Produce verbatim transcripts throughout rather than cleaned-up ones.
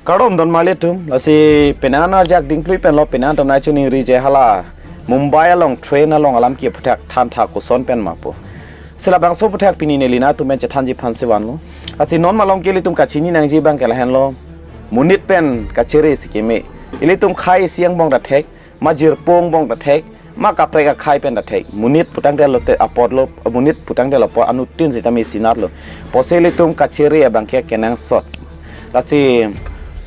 Kardom don marli atum, lasi penang arjak dingklui pen lo, penang atum nai choningri je hala Mumbai along train along alam ke aphuthak than tha koson pen ma pu. Si labangso aphuthak pini neli nangtum pen chethanji aphan si vanlo. Lasi non malom ke ilitum kachini nangji abang ke lahenlo. Monit pen kachere si keme. Ilitum khei isi angbong ta thek, ma jirpo angbong ta thek, ma kaprek akhei pen ta thek. Monit pu tangte lote apotlo, monit pu tangte lo apot anuttin sitame sinatlo. Pusi ilitum kachere abang ke kenangsot. Lasi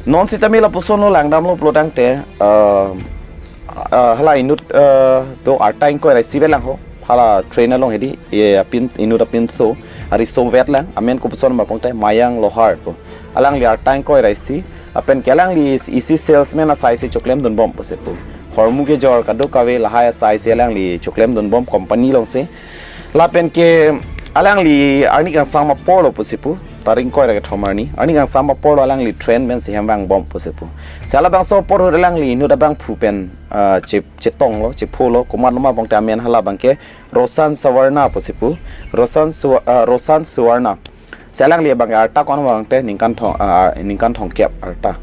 non sitame lapuson lo langdamlo pulo tangte, eh, eh, hala inut, eh, do arta ingkoi ra isi vet lang ho. Hala train along hedi, ye apin, inut apinso, ariso vet lang, amen kopuson ma pu tangte Mayank Lohar pu. Alangli arta ingkoi ra isi, lapen ke alangli isi salesman asai si choklem dunbom pusi pu. Hormu kejor kadokave lahai asai si alangli choklem dunbom company alongsi. Lapen ke alangli arni kangsam apor lo pusi pu. Tarik ingkoi ra kethom arni. Arni kangsam apor lo alangli train pen si hem vangbom pusi pu. Si halabangso apor ahut alangli inut abangphu pen, ah, che, chetonglo, chepholo, komatlo ma pu tangte amen hala abang ke Roshan Suvarna pusi pu. Roshan Su-, ah, Roshan Suvarna. Si alangli abang arta ko-an ma pu tangte ningkan thong, ah, ningkan thomkep arta.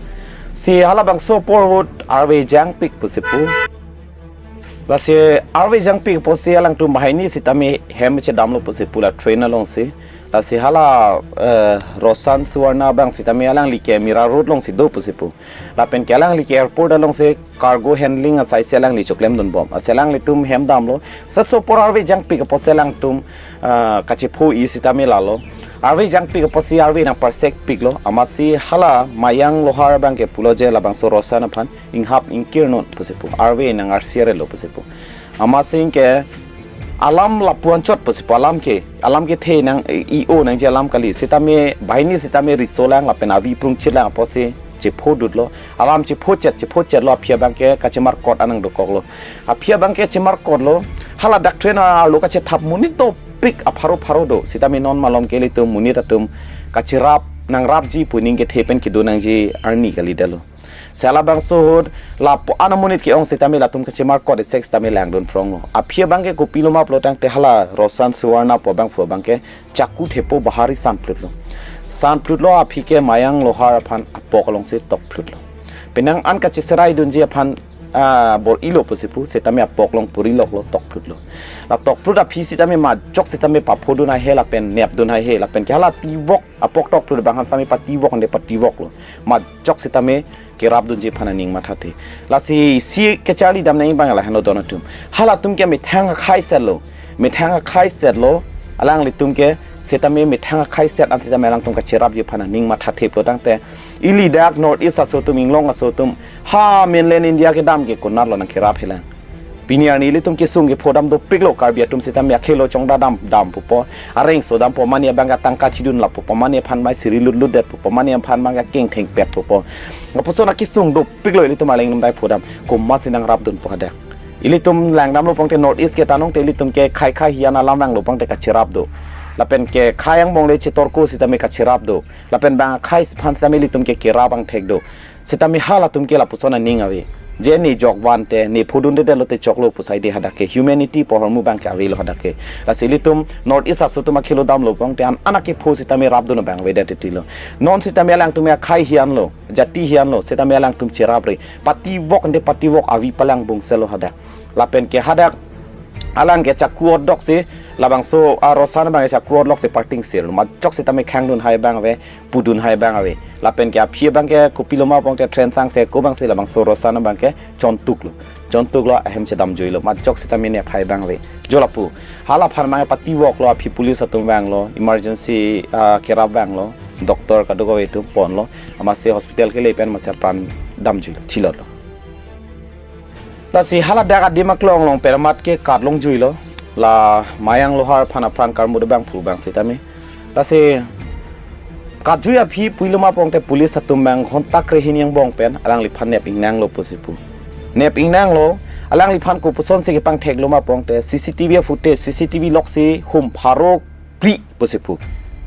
Si halabangso apor ahut arve jangpik pusi pu. Lasi arve jangpik pusi alangtum banghini sitame hem chedamlo pusi pu la train alongsi. Lasi hala, eh, Roshan Suvarna abang sitame alangli ke Mira Road alongsi do pusi pu. Lapen ke alangli ke airport alongsi cargo handling asai si alangli choklem dunbom. Lasi alanglitum hem damlo. Laso apor arve jangpik pusi alangtum, ah, kachepho-i sitame lalo. Arve jangpik pusi arve nangparsekpiklo. Amatsi hala Mayank Lohar abang ke pulo je labangso Roshan aphan inghap ingkir non pusi pu. Arve nang arsi arelo pusi pu. Amatsi ke alam lapu-an chot pusi pu, alam ke, alam kethe nang i-o nangji alam kali. Sitame banghini sitame riso lang lapen avi prungchit lang apotsi chephodutlo. Alam chephochet, chephochetlo, aphi abang ke kachemarkot anang dokoklo. Aphi abang ke chemarkotlo. Hala dak train arlo kachethap monit dopik apharo pharo do. Sitame non malom ke ilitum monit atum kacherap nangrapji pu ning kethe pen kedo nangji arni kalidetlo. Si halabangso ahut lapu-an amonit ke-ong sitame latum kachemarkot isek sitame langdun phronglo. Aphi abang ke kopilo ma pulo tangte hala Roshan Suvarna pu abangphu abang ke chaku thepo bahari sanplutlo. Sanplutlo aphi ke Mayank Lohar aphan apok alongsi tokplutlo. Penang an kacheserai dunji aphan, ah, bor-ilo pusi pu, sitame apok along puri loklo, tokplutlo. La tokplut aphi sitame majok sitame paphodun haihe lapen nepdun haihe lapen ke hala tivok apok tokplut abang han sitame pativok ande pativoklo. Majok sitame kerapdunji aphan aning mathathe. Lasi isi kacharli dam nangji abang lahenlo don atum. Halatum ke methang akhei setlo. Methang akhei setlo. Alanglitum ke sitame methang akhei set an sitame alangtum kacherapji aphan aning mathathe pulo tangte ili dak North East aso atum, inglong aso atum, ha mainland India kedam ke konatlo nangkerap helang. Pini arni ilitum kesung kepho dam dopiklo, Karbi atum sitame akhelo chongda dam dam pupo, arengso dam po, mane abang ke tangka chidun lap pupo, mane aphan mai siri lut lutdet pupo, mane aphan abang ke kengthengpet pupo. Lapuson akesung dopiklo ilitum arleng atum dai pho dam, komatsi nangrapdunpo hadak. Ilitum langdamlo pangte North East ke tanong te ilitum ke khei khei hian alam vanglo pangte kacherap do. Lapen ke khei angbong le chetorko sitame kacherap do. Lapen bang khei aphan sitame ilitum ke kerap angthek do. Sitame halatum ke lapuson aning ave. Je ne jok vante, ne phodundedetlo te choklo pu saide hadak ke. Humanity pu ahormu abang ke avelo hadak ke. Lasi ilitum North East aso atum akhelo damlo pangte an anak kepho sitame rapdun abang avedet titilo. Non sitame alangtum akhei hianlo, jati hianlo, sitame alangtum cherapre. Pativok ande pativok avi palang bungselo hadak. Lapen ke hadak alang ke chaku odok si labangso a Roshan abang ke chaku odok si parting sir. Majok sitame khangdun hai abang ave, pudun hai abang ave. Lapen ke aphi abang ke kopilo ma pangte train sangse ko abang si labangso Roshan abang ke chontuklo. Chontuklo ahem chedam juilo. Majok sitame ne aphai abang ave. Jo lapu. Hala aphan abang ke pativoklo aphi police atum vanglo. Emergency, ah, kerap vanglo. Doctor kadokave atum ponlo. Amatsi hospital kele pen amatsi apran dam juilo. Thilotlo. Lasi hala dak adim aklong along pen amat ke kat longjuilo. La Mayank Lohar aphan apran karmut abangphu abang sitame. Lasi katjui aphi puilo ma pangte police atum abang ghonta krehini angbong pen alangliphan nep ingnanglo pusi pu. Nep ingnanglo, alangliphan kopuson si kepangtheklo ma pangte C C T V footage, C C T V lok si hum pharo phli pusi pu.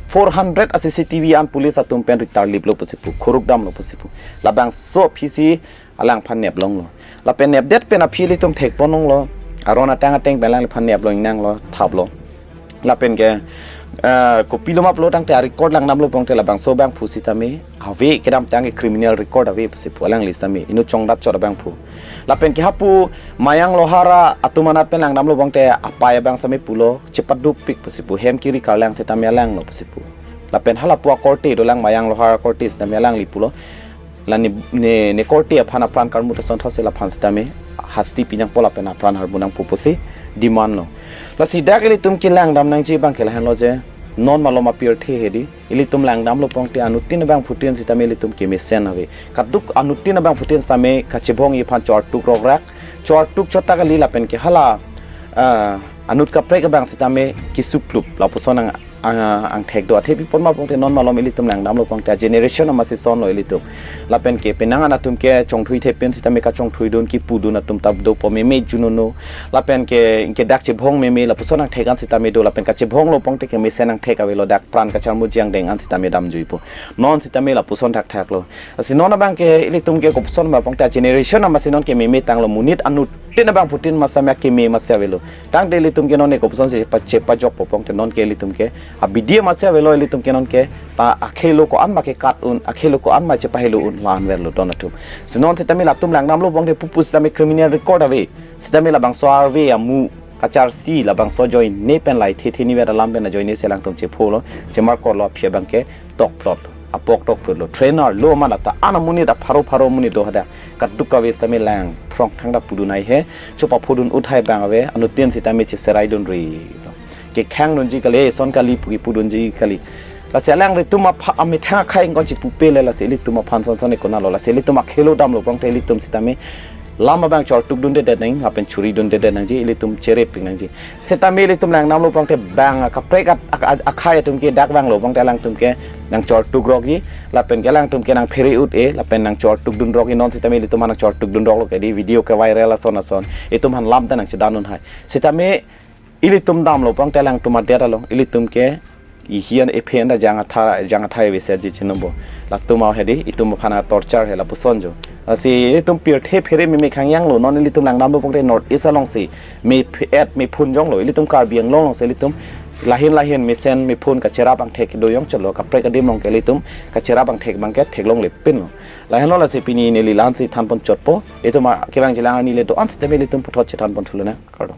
Four hundred a C C T V an police atum pen ritar liplo pusi pu. Khuruk damlo pusi pu. Labangso aphi si alangphan nep longlo. Lapen nepdet pen aphi ilitum thekpon longlo. Aron atang ateng pen alangliphan neplo ingnanglo, thaplo. Lapen ke Ah, kopilo ma pulo tangte a-record langdamlo pongte labangso abangphu sitame ave, kedamtang ke criminal record ave pusi pu alangli sitame inut chongdat chot abangphu. Lapen ke hapu Mayang Lohar atum anat pen langdamlo pongte apei abang sitame pulo chepadukpik pusi pu, hem kiri karlang sitame alanglo pusi pu. Lapen halapu akorte dolang, Mayang Lohar akorte sitame alangli pulo. La ne, ne, ne korte aphan apran karmu ta son those laphan sitame hasti pinang po lapen apran harmu nangpo pusi demand lo. Lasi dak ilitum kelangdam nangji abang ke lahenlo je, non malom apirthe hedi, ilitum langdamlo pongte anuttin abangphutin sitame ilitum kemesen ave. Kaduk anuttin abangphutin sitame kachebhongji aphan chortuk rokrak, chortuk chot ta kali lapen ke hala, ah, anut kaprek abang sitame kisuklup lapuson ang, ang, angthek do. Athe pi apot ma pongte non malom ilitum langdamlo pongte a-generation amatsi sonlo ilitum. Lapen ke penang an atum ke chongthui thepin sitame kachongthuidun kipudun atum ta dopo meme junono. Lapen ke, ke dak chebhong meme lapuson angthek an sitame do. Lapen kachebhonglo pongte kemesen angthek avelo, dak pran kacharmuji angdeng an sitame damjuipo. Non sitame lapuson thakthaklo. Lasi non abang ke ilitum ke kopuson ma pongte a-generation amatsi non ke meme tanglo, monit anuttin abangphutin ma sitame keme amatsi avelo. Tangte ilitum ke non ke kopusonsi pa chepajokpo pongte non ke ilitum ke abidi amatsi avelo, ilitum ke non ke ta akhelo ko-an ma kekat un, akhelo ko-an ma chepahelo un la-an verlo don atum. Si non sitame latum langdamlo pongte pupu sitame criminal record ave. Sitame labangso arve amu kacharsi labangso ajoine pen lai the the ni ver alam pen ajoine si alangtum chepholo, chemarkolo, aphi abang ke tokplot, apok tokplotlo, trainer lo mana ta ana monit apharo pharo monit do hadak. Kaduk kave sitame lang phrong thangta pudun ai he, chopaphodun uthai abang ave, anuttin sitame cheseraidunri lo. Kekhangdunji kali, son kali pu kipudunji kali. Lasi alanglitum apha amethang akhai ingkon chipupe le, lasi ilitum aphan son son ikona lo, lasi ilitum akhelo damlo pongte ilitum sitame lam abang chortuk dundedet nang, lapen churi dundedet nangji, ilitum cherepik nangji. Sitame ilitum langdamlo pongte bang kaprek at, ak, ak, akhai atum ke dak vanglo pongte alangtum ke nangchortuk rokji, lapen ke alangtum ke nangphere ut-e, lapen nangchortuk dun rokji, non sitame ilitum aphan nangchortuk dun roklo ke di video ke viral ason ason. Itum aphan lam ta nangchedan un hai. Sitame ilitum damlo pongte alangtum adet along ilitum ke ihian ephen da jang atha, jang atha eve serji chinombo. Latum aw hedi, itum aphan a-torture he lapuson jo. Lasi ilitum pirthe phere meme khangyang lo, non ilitum langdamlo pongte North East alongsi me phe-, et mephun jonglo, ilitum Karbi Anglong alongsi ilitum lahin lahin mesen mephun kacherap angthek do jong chotlo, kaprek adim along ke ilitum kacherap angthek abang ke theklonglepinlo. Lahenlo lasi pini neli la-ansi thanpon chotpo, itum a kevang jilang arni le do-an sitame ilitum puthot chethanpon thulonang, kardom.